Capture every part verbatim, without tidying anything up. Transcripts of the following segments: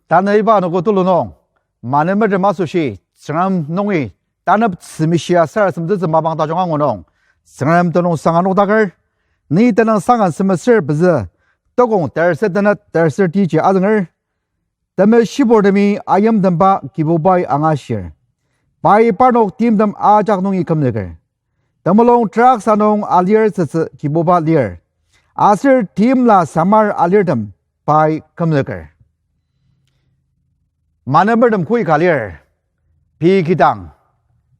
Tanü iba anogo tulu nung, manemetem asoshi, Tsüngrem nungi, taneptsü mishia sarasademtsütsü mapang tajung angu nung, Tsüngrem tenüngsang anokdaker, ni Tenüngsang Ken semester pezü, tokong terser tenet terser tiji azünger, temeshiburtemi ayimtemba Kibubai angashir. Pai parnok timtem ajak nungi kümzüker. Temulung teraksa nung alirtsütsü Kibuba lir. Aser timla samar alirtem pai kümzüker. Manemertem koi ka lir, pei kidang,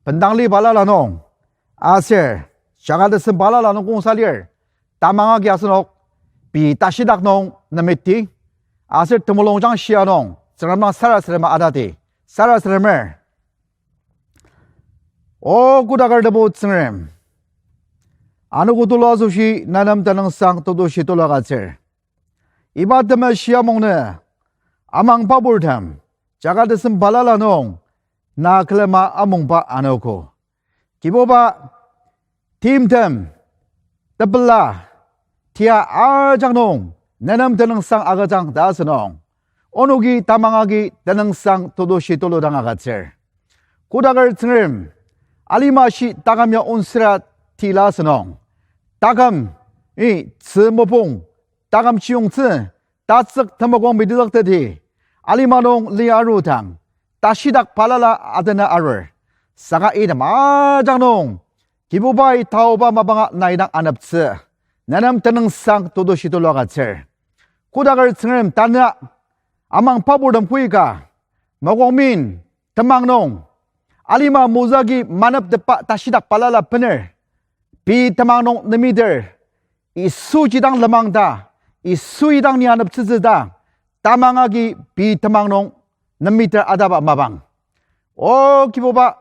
bendangli balala nung, aser, jaga tesem balala nung kongsa lir, tamang agi asenok, pei tashidak nung nemeti, aser temulung jangshia nung, Tsüngrem dang sarasadema atati, sarasademer. O kodaker Tebu Tsüngrem, anogo tulu asoshi na nem tenüngsang tetushi tulu agütsür. Iba temeshi amungnü, amangba purtem, jaga tesem balala nung, na külema amungba anogo. Kibuba, timtem, tepela, tia ajak nung, ne nem tenüngsang agüjang ta asünung, onoki tamang agi tenüngsang tetushi tulu dang agütsür. Kodaker Tsüngrem, alima shi taküm ya onsüra tila asünung, taküm, i, tzü mopung, taküm chiyongtsü, tatsük temokong mitizükteti, alima nung li arudang, tashidak balala atena arur. Saka item ajak nung, Kibubai taoba mapanga nai dang aneptsü, ne nem tenüngsang tetushi tulu agütsür. Kodaker Tsüngrem tanü, amangba purtem koi ka, mokokmin, temang nung, alima mozüki maneptepa tashidak balala bener, pei temang nung nemiter, Yisu ji dang lenmang ta, Yisu ji dang ni aneptsütsü ta, tamang agi pei temang nung nemiter ataba mapang. O Kibuba,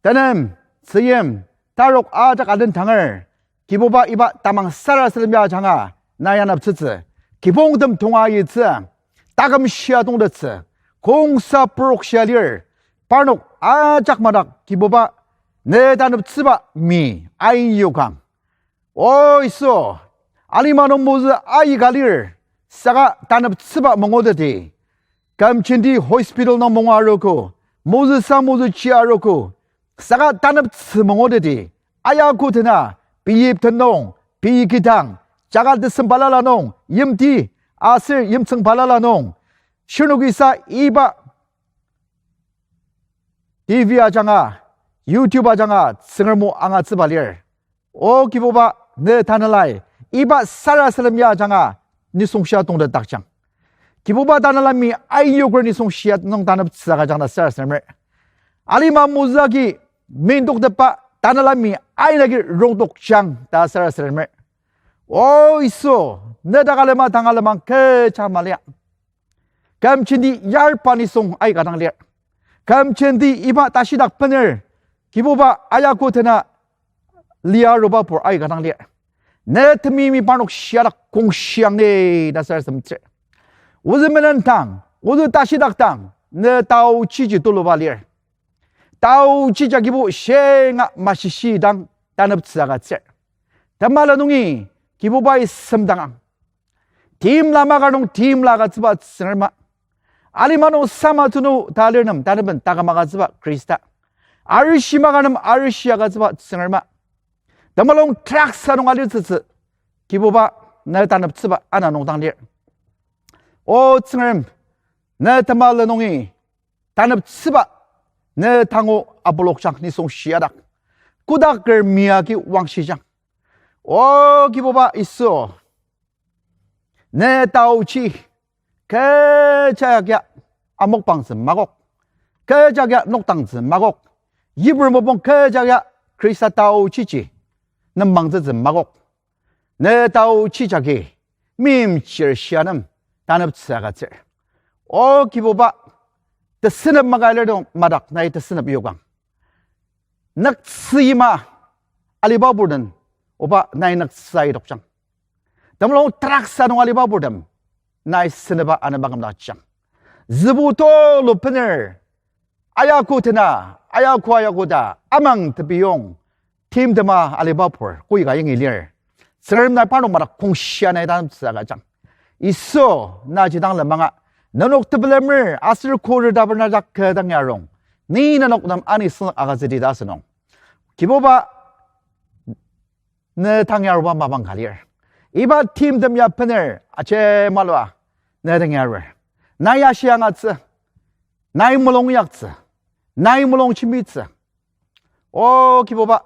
tenem, tzüyim, tarok ajak aden tanger, Kibuba iba tamang sarasadem ya ajanga, nai aneptsütsü, kibongtem tonga ayitsü, taküm shia tongtettsü, kongsa purok shia lir, parnok ajak madak Kibuba, ne taneptsüba mi ain yokang. O Yisu, alima nung mozü aika lir, saka taneptsüba manguteti. Kümjenti hospital nung munga arogo, mozü sa mozü chi arogo, saka taneptsü manguteti. Ayakutena, pei yip tenung, pei kidang, jaga tesem balala nung, yimti, aser yimtsüng balala nung, shirnokisa iba T V ajanga, YouTube ajanga Tsüngrem o angatsüba lir. O Kibuba, ne tanelai, iba sarasadem ya ajanga nisung shia tongtetdakjang. Kibuba tanela mi ain yoker nisung shia nung taneptsü agüjang ta sarasademer. Alima mozü agi mindoktepa tanela mi ain agi rongdokjang ta sarasademer. O Yisu, ne dak alema tang alemang kecha malia. Kümjenti yarba nisung aika dang lir. Kümjenti iba tashidak bener, Kibuba ayakutena lia aruba pur aika dang lir. Ne temeimi parnok shia dak kongshiang ni ta sarasademtsür. Ozü menendang, ozü tashidak dang, ne taochiji tuluba lir. Taochi jagibo shinga mashishi dang taneptsü agütsür. Temala nungi Kibubai semdangang. Timla maka nung timla agütsüba Tsüngrema. Alima nung sama tunu ta lir nem, taneben taküm agütsüba Khrista. Arishi maka nem arishi agütsüba Tsüngrema. Temulung teraksa nung alitsütsü, Kibuba, ne taneptsüba ana nung dang lir. O Tsüngrem, ne temala nungi taneptsüba, ne tangu apulokjang nisung shiadak. Kodaker mia ki wangshijang. O Kibuba Yisu, ne taochi, kecha ya amokbangtsü makok, kecha ya nokdangtsü makok, yipur mopung kecha ya Khrista taochiji nembangtsütsü makok. Ne taochi jagi, meimchir shia nem taneptsü agütsür. O Kibuba, tesünep maka alirtem madak nai tesünep yokang. Nüktsü yima aliba burden, oba nai nüktsü aidokjang. Temulung teraksa nung aliba burden, nai seneba anema kümdaktsüang. Zübu tulu bener, ayaku tena, ayaku ayaku ta, amang tepiyong, timtema aliba pur, koika yangi lir. Tsüngrem nai parnok madak kongshia nai taneptsü agüjang. Yisu, na jidang lenmanga, Nenok tepelemer aser kori taberner ajak kü dang arung. Ni nenok nem ani sünlak agütsüdi ta asünung. Kibuba, ne dang aruba mapang ka lir. Iba timtem ya bener ajemalua ne dang arur. Nai ashi angatsü. Nai mulung yaktsü. Nai mulung jembitsü. O Kibuba,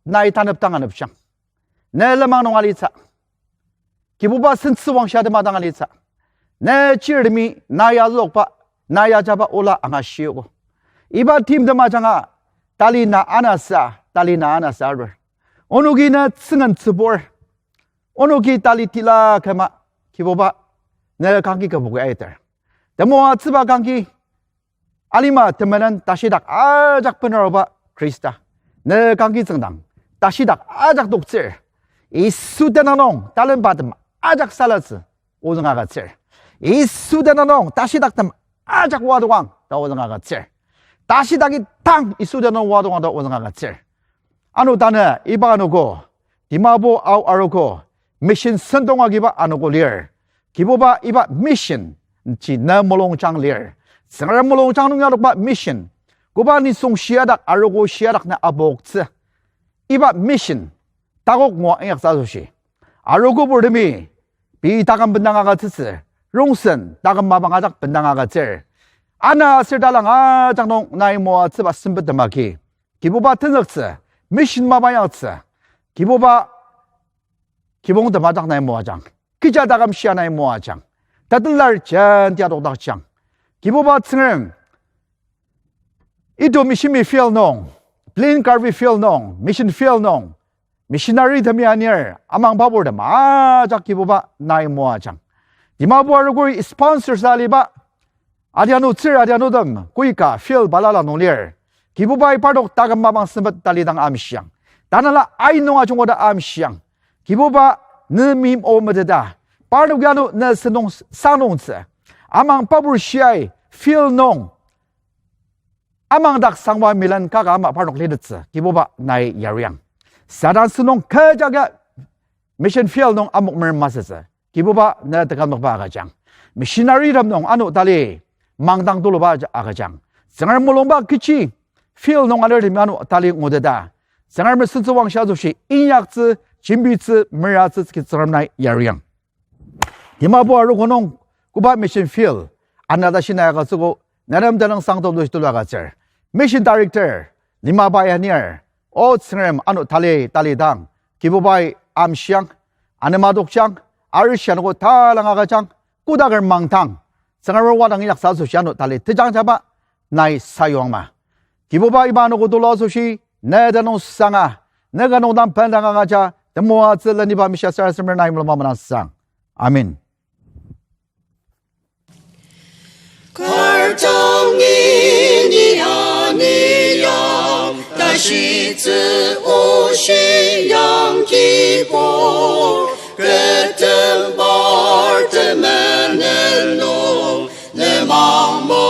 nai tanep dang anepjang. Ne lenmang nung alitsü. Kibuba, sentsüwangshi atema dang alitsü. Ne chirtemi nai azüokba, nai ajaba ola angashiogo. Iba timtem ajanga tali na anasa, tali na anasa arur. Onoki ne tsüngen tsübur. Onoki tali tila küma, Kibuba, ne kangki kübok aiter. Temoatsüba kangki, alima temenen tashidak ajak benaruba Khrista. Ne kangki tsüngdang tashidak ajak toktsür. Yisu tenüng nung talenbatem ajak salatsü ozüng agütsür. Yisu tenüng nung tashidaktem ajak wadokang ta ozüng agütsür. Tashidaki tang Yisu tenüng nung wadokang ta ozüng agütsür. Ano tanü iba anogo, Dimapur Ao arogo, mission sentong agiba anogo lir. Kibuba, iba mission ji ne mulungjang lir. Tsüngrem mulungjang nung yadokba mission. Koba nisung shiadak, arogo shiadak na apoktsü. Iba mission takok ngua inyaktsü asoshi, arogopurtemi pei taküm bendang agütsütsü, rongsen taküm mapang ajak bendang agütsür. Ana aser talang ajak nung nai moatsüba sempettem agi, Kibuba, tenzüktsü, mission mapa inyaktsü, Kibuba, kibong temajak nai moajang, kecha taküm shia nai moajang, tatelar jenti adokdakjang. Kibuba Tsüngrem, item mission field nung, Plein Karbi field nung, mission field nung, missionary temi anir amang paburtem ajak Kibuba nai moajang. Dimapur arogo sponsors aliba adianutsür, adianutem koika field balala nung lir. Kibubai parnok taküm mapang sempet talidang amshiang. Tanela ai nung ajungoda amshiang. Kibuba, ne meim o meteta, parnok yanu ne sentong sanungtsü, amang pabur shiai field nung amang dak sangwa milen kaka ama parnok litettsü Kibuba nai yariang. Satan sentong kecha ka mission field nung amokmer masütsü. Kibuba, ne tekülnokba agüjang. Missionary tem nung ano tali mangdang tuluba agüjang. Tsüngrem mulungba kechi field nung alirtemi ano tali nguteta, Tsüngrem sentsüwangshi asoshi inyaktsü, jembitsü, meratsü ki Tsüngrem nai yariang. Dimapur arogo nung koba mission field ana tashi nai agütsüogo, nerem tenüngsang tulu tulu agütsür. Mission director Limabai anir, o Tsüngrem, ano tali talidang Kibubai amshiang, anema adokjang, arishi anogo talang agüjang, kodaker mangdang Tsüngrem wadang inyaktsü asoshi ano tali tejangjaba nai sayuangma. Kibuba, iba anogo tulu asoshi ne tenüngsanga, ne ka nung dang bendang agüja temoatsü leniba mishia sarasademer nai mulungba mena sang. Amen. Kar tangi ni aniyang, tashitsü oshi yang Kibur, ketem par temenen nung, lenmang mangutetir.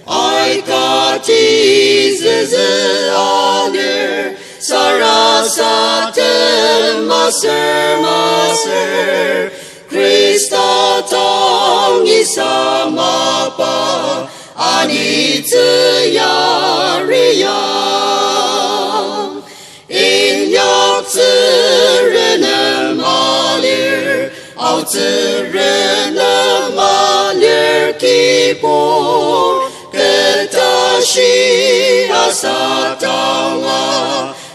Aikati züzü alir, sarasadem masür masür, Khrista tangi samapa anitsü yariang. Inyaktsü renem alir, aotsü renem alir Kibur, ketashi asatanga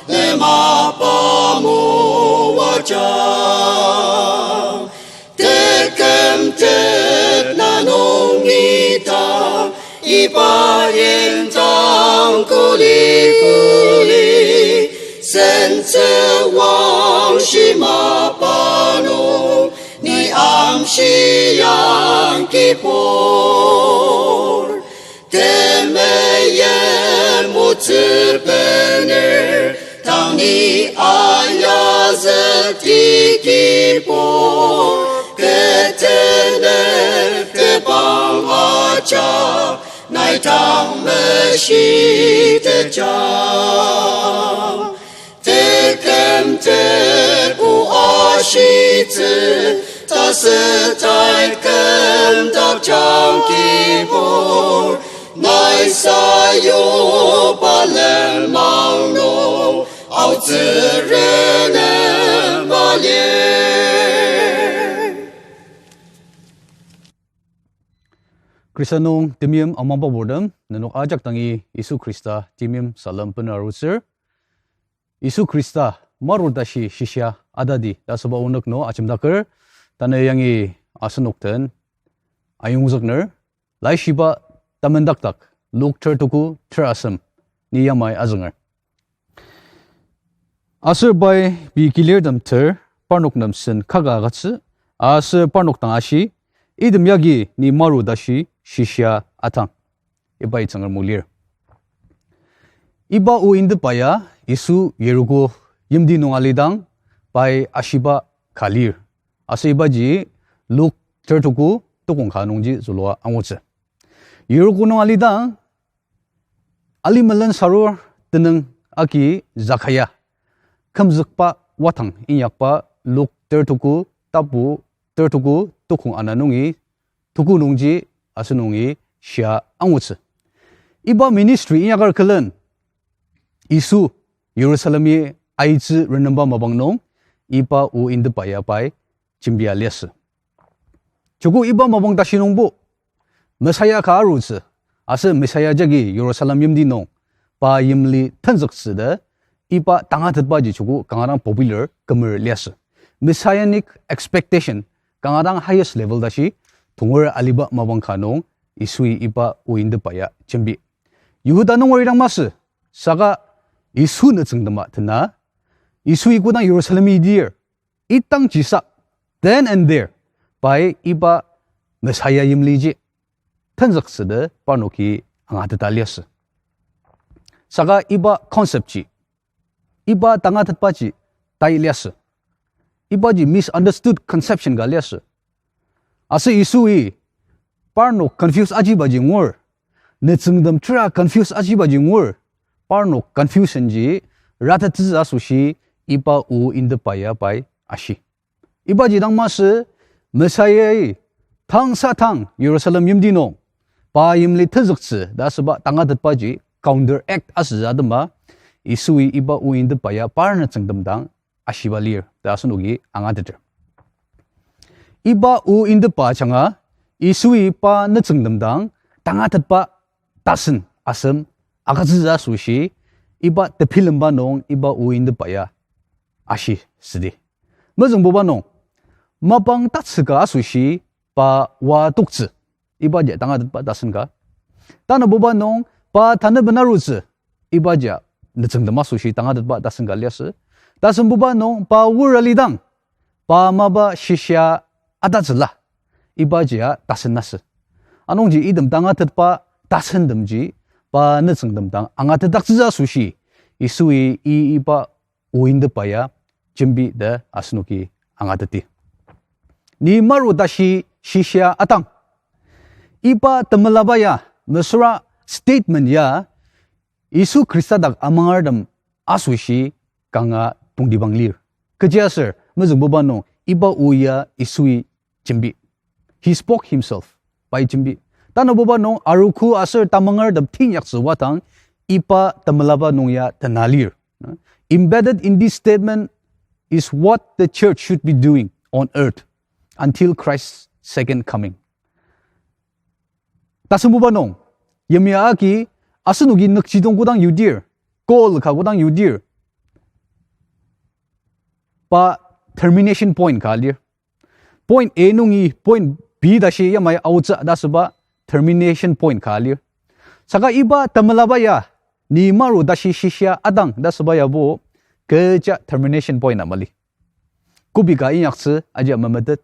lemapa moajang. Tekümtet na nungi ta, iba yimdang kuli kuli, sentsüwangshi mapa nung ni amshiang Kibur. Temeim otsü bener, tang ni ayazükdi Kibur, kü tenük tebang ajak, nai dang meshitejang. Tekümtet o ashitsü, Tasetai kümdakjang Kibur, nai sayuba lenmang nung, aotsüre lenmang lir. Khrista nung temeim amangba purtem, nenok ajak dangi Yisu Khrista temeim salem bena arutsür. Yisu Khrista maru tashi shishia atadi ta asüba onük nung ajemdaker, tanü yangi asenok den ayongzükner, Laishiba tamendakdak, Luk ter tuku ter asem, ni yamai azünger. Aser pai pei kilirtem ter, parnok nem sen kaka agütsü, aser parnok dang ashi, item yagi ni maru tashi shishia atang. Ibai Tsüngrem o lir. Iba o indeba ya Yisu Yeriko yimti nung alidang pai ashiba ka lir. Aser ibaji Luk ter tuku tukong ka nungji zülua angutsü. Yeriko nung alidang, ali melen sarur tenüng agi Zakhaya, kümzükba watang inyakba Luk ter tuku tapu ter tuku tukong ana nungi tuku nungji asenungi shia angutsü. Iba ministry inyaker külen Yisu Jerusalemi aitsü renemba mapang nung iba o indeba ya pai jembia liasü. Joko iba mapang tashi nungbo Messiah ka arutsü, aser Messiah jagi Jerusalem yimti nung pa yimli tenzüktsü ta iba tangatetbaji joko kanga dang popular kümer liasü. Messianic expectation kanga dang highest level tashi tonger aliba mapang ka nung Yisui iba o indeba ya jembi. Yihuda nunger idang masü, saka Yisu nütsüngtema tena, Yisui kodang Jerusalemi idir, idangji sa, then and there, pai iba Messiah yimliji tenzüktsü ta parnoki angateta liasü. Saka iba concept ji, iba tangatetbaji tai liasü. Ibaji misunderstood conception ka liasü. Aser Yisui parnok confuse ajibaji ngur, nütsüngtem tera confuse ajibaji ngur, parnok confusion ji ratettsü asoshi iba o indeba ya pai ashi. Ibaji dang masü Messiah-i tangsa tang Jerusalem yimti nung pa yimli tenzüktsü ta asüba tangatetbaji counteract asütsü atema, Yisui iba o indeba ya par nütsüngtem dang ashiba lir ta asenoki angateter. Iba o indeba ajanga Yisui pa nütsüngtem dang tangatetba tasen asem agütsütsü asoshi iba tebilemba nung iba o indeba ya ashi südi. Mezüngbuba nung, mapang tatsüka asoshi pa oa toktsü, ibaji tangatetba tasen ka. Tanabuba nung pa tanü benarutsü, ibaji nütsüngtem asoshi tangatetba tasen ka liasü. Tasembuba nung pa wor alidang, pa mapa shishia atatsüla, ibajia tasen asü. Anungji item tangatetba tasentemji pa nütsüngtem dang angatetdaktsütsü asoshi Yisui i iba o indeba ya jembi ta asenoki angateti. Ni maru tashi shishia atang. Iba temelaba ya, mesüra statement ya, Yisu Khrista dak amangertem asoshi kanga tongtibang lir. Kechiaser mezüngbuba nung iba o ya Yisui jembi. He spoke himself, pai jembi. Tanabuba nung arogo aser tamangertem teinyaktsü wadang iba temelaba nung ya tena lir. Embedded in this statement is what the church should be doing on earth until Christ's second coming. Tasembuba nung, yimya agi asenoki nükjidong kodang yudir, call ka kodang yudir, pa termination point ka lir. Point A nungi point B tashi yamai aotsü ta asüba termination point ka lir. Saka iba temelaba ya, ni maru tashi shishia atang ta asüba yabo, kecha termination point a mali. Kobi ka inyaktsü ajia memetet,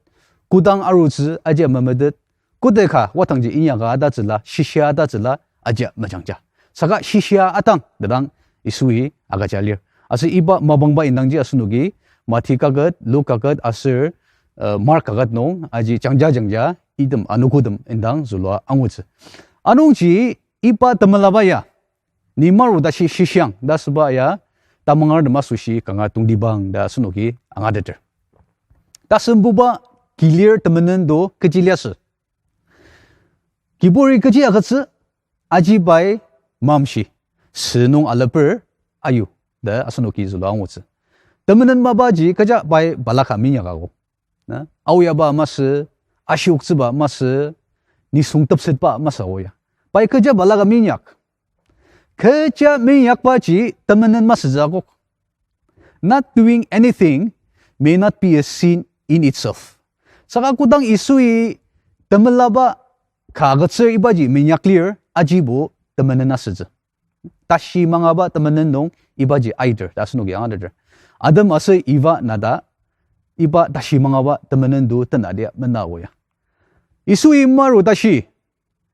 kodang arutsü ajia memetet, kote ka wadangji inyaka atatsüla, shishia atatsüla ajia mejangja. Saka shishia atang ta dang Yisui agüja lir. Aser iba mapangba indangji asenoki Mati kaket, Luk kaket aser, uh, Mark kaket nung aji jangja jangja item anogotem indang zülua angutsü. Anungji iba temelaba ya, ni maru tashi shishiang ta asüba ya, tamangertem asoshi kanga tongtibang ta asenoki angateter. Tasembuba kilir temenen to kechi liasü. Kiburi kechi agütsü, aji pai mamshi, sü nung aleper ayu, ta asenoki zülua angutsü. Temenen mapaji kecha pai balaka minyakago. Na, aoyaba masü, ashioktsüba masü, nisung tepsetba masü aoya. Pai kecha balaka minyak. Kecha minyakbaji temenen masütsü akok. Not doing anything may not be a sin in itself. Saka kodang Yisui temelaba ka agütsür ibaji minyak lir ajibo temenen asütsü. Tashi mangaba temenen nung ibaji aiter ta asenoki angateter. Adam aser Eva nata iba tashi mangaba temenen to tenadia mena aoya. Yisui maru tashi,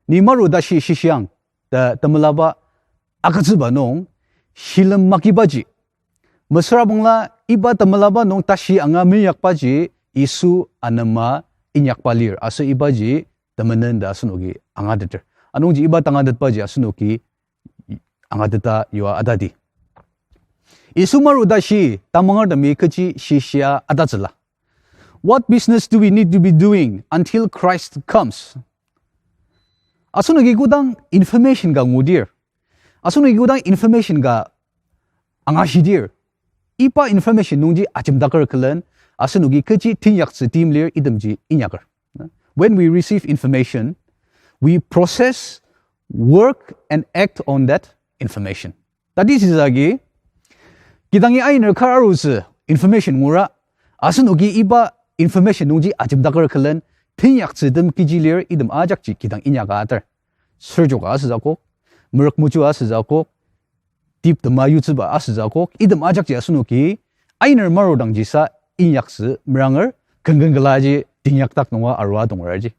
ni maru tashi shishiang ta temelaba agütsüba nung, shilem makibaji. Mesüra bangla iba temelaba nung tashi anga minyakbaji Yisu anema inyakba lir, aser ibaji temenen ta asenoki angateter. Anungji iba tangatetbaji asenoki angateta yua atadi. Yisu maru tashi tamangertemi kechi shishia atatsüla. What business do we need to be doing until Christ comes? Asenoki kodang information ka ngudir, asenoki kodang information ka angashidir, iba information nungji ajemdaker külen, asenoki kechi teinyaktsü tim lir itemji inyaker. When we receive information, we process, work, and act on that information. Tati sisagi, kidangi ainer kar arutsü information ngura, asenoki iba information nungji ajemdaker külen, teinyaktsütem kechi lir item ajakji kidang inyaka ater. Sürjoka asütsü akok, merük moju asütsü akok, tip tema yutsüba asütsü akok, item ajakji asenoki ainer marudangjisa inyaktsü meranger, kenken kelaji tinyakdak nunga arua dongeraji.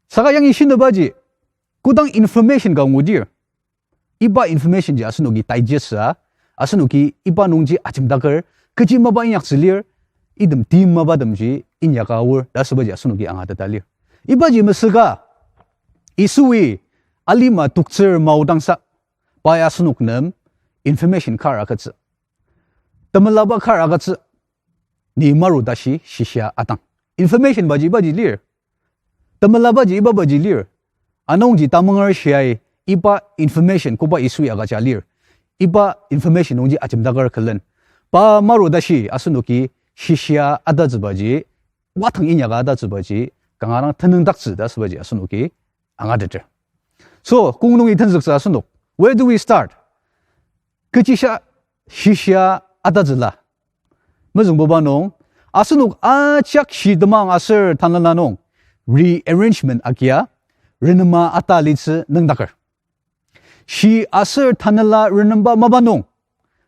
Saka yangi shinebaji, kodang information ka ngudir, iba information ji asenoki digest sa, asenoki iba nungji ajemdaker, kechi mapa inyaktsü lir, item tim mapatemji inyaka aor ta asübaji asenoki angateta lir. Ibaji mesüka, Yisui alima toktsür maodangsa, pai asenok nem information kar agütsü, temelaba kar agütsü, ni maru tashi shishia atang. Information baji ibaji lir. Temelabaji ibabaji lir. Anungji tamanger shiai iba information koba Yisui agüja lir, iba information nungji ajemdaker külen, pa maru tashi asenoki shishia atatsübaji, watang inyaka atatsübaji, kanga dang tenüngdaktsü ta asübaji asenoki angateter. So, kong nungi tenzüktsü asenok, where do we start? Kechisa shishia atatsüla. Mezüngbuba nung, asenok ajak shi temang aser tanela nung rearrangement agia renema ata litsü nüngdaker. Shi aser tanela renemba mapa nung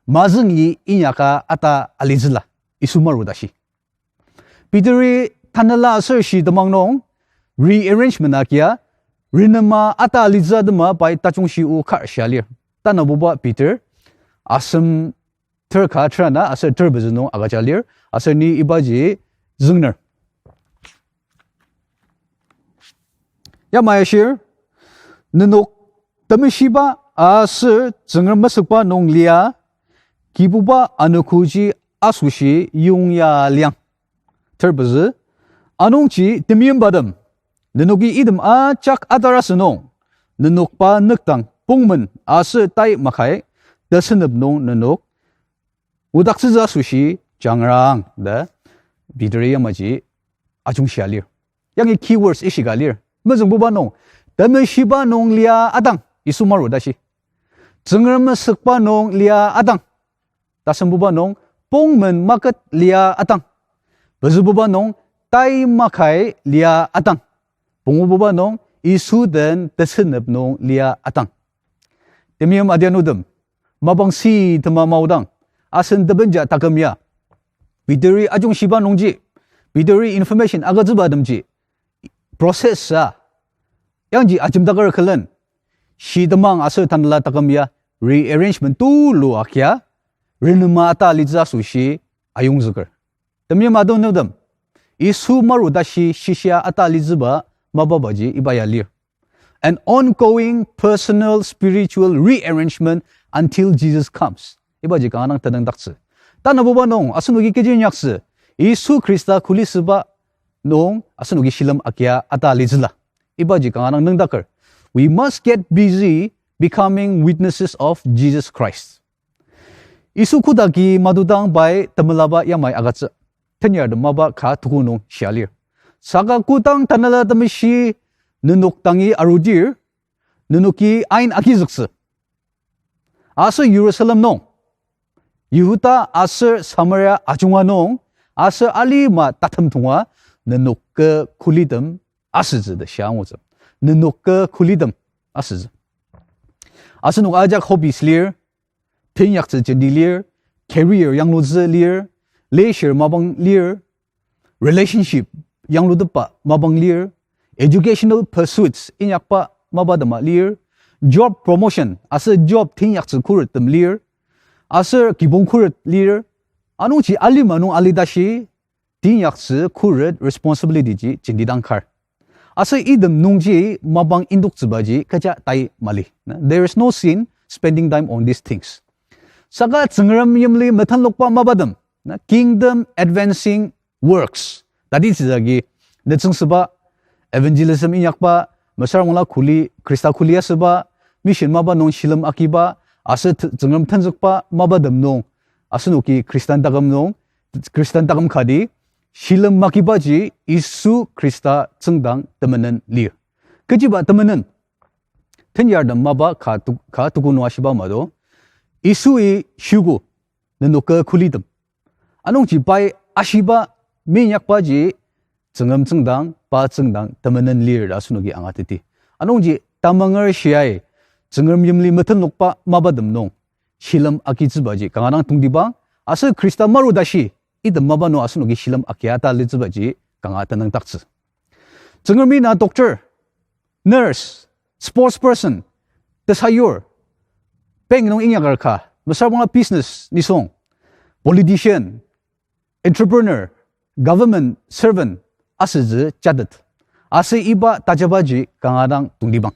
mazüngi inyaka ata alitsüla, Yisu maru tashi. Peteri tanela aser shi temang nung rearrangement agia renema ata alitsü atema pai tajungshi o kar shia lir. Tanabuba Peter, asem ter ka ter ana aser ter pezü nung agüja lir, aser ni ibaji züngner. Yamai ashir, nenok temeshiba aser Tsüngrem mesükba nung lia, Kibuba anogoji asoshi yongya liang. Ter pezü, anungji temeimbatem, nenoki item ajak atar asünung, nenok pa nükdang pongmen aser tai makai tesünep nung nenok odaktsütsü asoshi jangrang ta Peteri yamaji ajungshia lir. Yangi keywords ishika lir. Mezüngbuba nung, temeshiba nung lia atang, Yisu maru tashi. Tsüngrem mesükba nung lia atang, tasembuba nung, pongmen maket lia atang. Pezübuba nung, tai makai lia atang. Pungububa nung, Yisu den tesünep nung lia atang. Temeim adianutem, mapang si tema maodang, asen tebenja taküm ya, Peteri ajungshiba nungji, Peteri information agütsübatemji process a, yangji ajemdaker külen, shi temang aser tanela taküm ya rearrangement tulu akia, renema ata alitsü asoshi ayongzüker. Temeim adianutem, Yisu maru tashi shishia ata alitsüba mapabaji iba ya lir. An ongoing personal spiritual rearrangement until Jesus comes. Ibaji kanga dang tenüngdaktsü. Tanabuba nung, asenoki kechi inyaktsü, Yisu Khrista kuli süba nung asenoki shilem agia ata litsüla. Ibaji kanga dang nüngdaker. We must get busy becoming witnesses of Jesus Christ. Yisu kodaki madodang pai temelaba yamai agütsü. Tenyartem mapa ka tuku nung shia lir. Saka kodang Tanela Temeshi nenok dangi arudir, nenoki ain agizüktsü. Aser Jerusalem nung, Yihuda aser Samaria ajunga nung, aser alima tatem tonga, nenok kü kulitem asütsü ta shia angutsü. Nenok kü kulitem asütsü. Asenok ajak hobbies lir, teinyaktsü jenti lir, career yanglutsü lir, leisure mapang lir, relationship yanglutepba mapang lir, educational pursuits inyakba mapa tema lir, job promotion aser job teinyaktsü khurettem lir, aser kibong khuret lir, anungji alima nung alitashi teinyaktsü khuret responsibility ji jentidang kar. Aser item nungji mapang indoktsübaji kecha tai mali. Na, there is no sin spending time on these things. Saka Tsüngrem yimli metenlokba mapatem, na, kingdom advancing works. Tati tsütsü agi, nütsüngsüba, evangelism inyakba, mesüra mangla kuli, Khrista kuli asüba, mission mapa nung shilem agiba, aser t-, Tsüngrem tenzükba mapatem nung, asenoki Khristan taküm nung, Khristan taküm kati, shilem magibaji Yisu Khrista tsüngdang temenen lir. Kechiba temenen, tenyartem mapa ka tu-, ka tuku nung ashiba mado, Yisui shiogo, nenok kü kulitem. Anungji pai ashiba minyakbaji Tsüngrem tsüngdang, pa tsüngdang temenen lir ta asenoki angateti. Anungji tamanger shiai, Tsüngrem yimli metenlokba mapatem nung shilem agitsübaji kanga dang tongtibang, aser Khrista maru tashi, item mapa nung asenoki shilem agia ta litsübaji kanga tenüngdaktsü. Tsüngremi na doctor, nurse, sports person, tesayur, bank nung inyaker ka, mesüra bangla business nisung, politician, entrepreneur, government servant asütsü jatet. Aser iba tajabaji kanga dang tongtibang.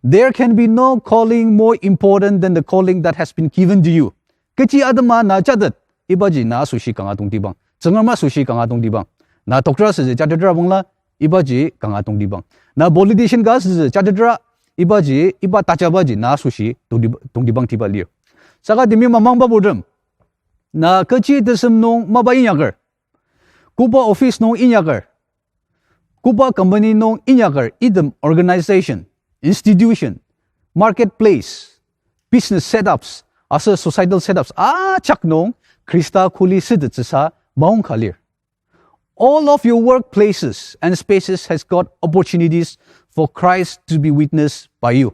There can be no calling more important than the calling that has been given to you. Kechi atema na jatet, ibaji na asoshi kanga tongtibang. Tsüngrem asoshi kanga tongtibang. Na doctor asütsü jatetra bangla, ibaji kanga tongtibang. Na politician ka asütsü jatetra, ibaji, iba tajabaji na asoshi tongti-, tongtibangtiba lir. Saka temeim amangbaburtem, na kechi tesem nung mapa inyaker, koba office nung inyaker, koba company nung inyaker, item organization, institution, marketplace, business setups, aser societal setups ajak nung Khrista kuli sütettsüsa maongka lir. All of your workplaces and spaces has got opportunities for Christ to be witnessed by you.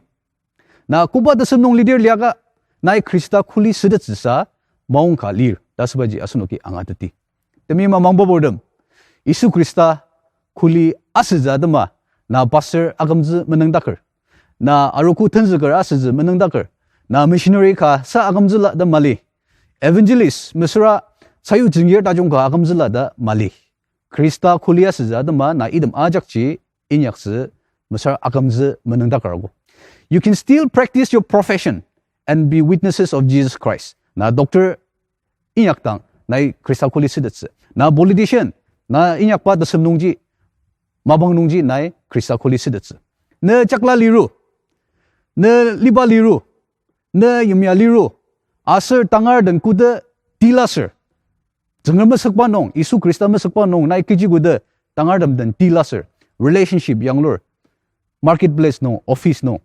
Na koba tesem nung lidir liaka, nai Khrista kuli sütettsüsa maongka lir ta asübaji asenoki angateti. Temeim amangbaburtem, Yisu Khrista kuli asütsü atema, na pastor akümtsü menüngdaker, na arogo tenzüker asütsü menüngdaker, na missionary ka sa akümtsüla ta mali, evangelist mesüra sayu jengir tajung ka akümtsüla ta mali. Khrista kuli asütsü atema na item ajakji inyaktsü mesüra akümtsü menüngdaker ago. You can still practice your profession and be witnesses of Jesus Christ. Na doctor inyakdang nai Khrista kuli sütettsü. Na politician, na inyakba tesem nungji, mapang nungji nai Khrista kuli sütettsü. Ne jakla liru, ne liba liru, ne yimya liru, aser tangar den koda tila ser, Tsüngrem mesükba nung, Yisu Khrista mesükba nung nai kechi koda tangartem den tila ser, relationship yanglur, marketplace nung, office nung,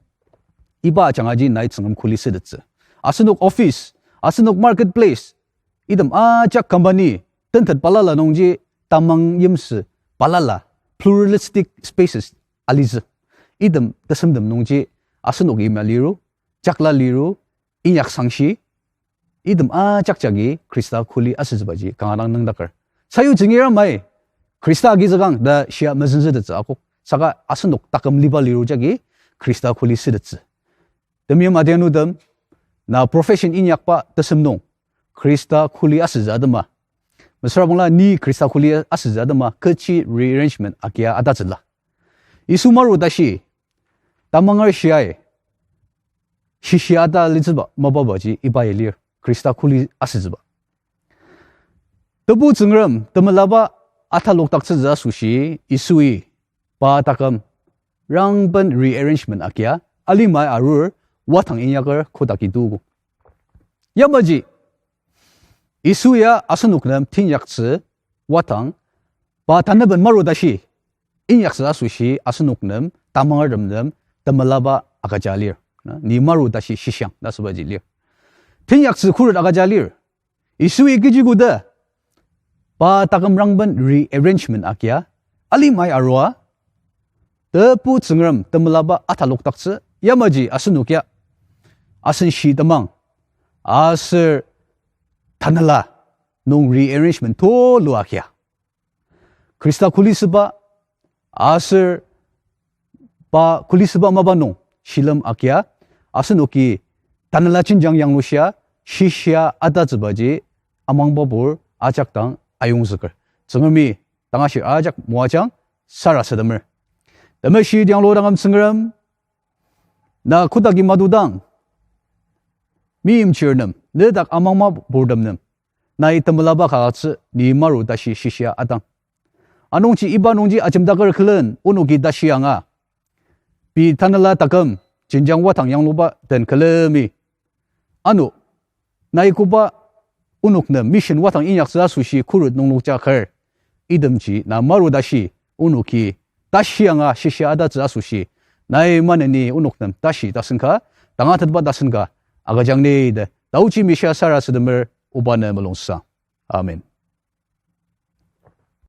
iba ajangaji nai Tsüngrem kuli sütettsü. Asenok office, asenok marketplace, item ajak company, tentet balala nungji tamang yimsü balala, pluralistic spaces alitsü. Item tesemtem nungji asenok yimya liru, jakla liru, inyak sangshi, item ajak jagi Khrista kuli asütsübaji kanga dang nüngdaker. Sayu jengir amai, Khrista agizükang ta shia mezüngzütettsü akok. Saka asenok taküm liba liru jagi Khrista kuli sütettsü. Temeim adianutem, na profession inyakba tesem nung Khrista kuli asütsü atema, mesüra bangla ni Khrista kuli asütsü atema kechi rearrangement agia atatsüla. Yisu maru tashi, tamanger shiai, shishi ata litsüba mapabaji iba ya lir, Khrista kuli asütsüba. Tebu Tsüngrem, temelaba, atalokdaktsütsü asoshi Yisui pa taküm rangben rearrangement agia alimai arur wadang inyaker kodaki tuogo. Yamaji Yisu ya asenok nem teinyaktsü wadang, pa tanaben maru tashi inyaktsü asoshi asenok nem tamangertem nem temelaba agüja lir. Na, ni maru tashi shishiang ta asübaji lir. Teinyaktsü khuret agüja lir. Yisui kechi koda, pa taküm rangben rearrangement agia alimai arua, tebu Tsüngrem temelaba atalokdaktsü, yamaji asenok ya asen shi temang, aser tanela nung rearrangement tulu agia, Khrista kulisüba aser pa kulisüba mapa nung shilem agia, asenoki tanela jenjang yanglushia shishia atatsübaji amangbabur ajak dang ayongzüker. Tsüngremi tangashir ajak moajang sarasademer. Temeshi tianglu dangam Tsüngrem, na kotaki madudang, meimchir nem, nedak amangba purtem nem, nai temelaba kakatsü ni maru tashi shishia atang. Anungji iba nungji ajemdaker külen onoki tashi anga, pei tanela taküm jenjang wadang yangluba den külemi, ano, nai koba onok nem mission wadang inyaktsü asoshi khuret nunglokja kar, itemji na maru tashi onoki tashi anga shishia atatsü asoshi, nai maneni onok nem tashi tasen ka, tangatetba tasen ka agüjang ni ta taochi mishia sarasademer, oba ne mulungsang. Amen.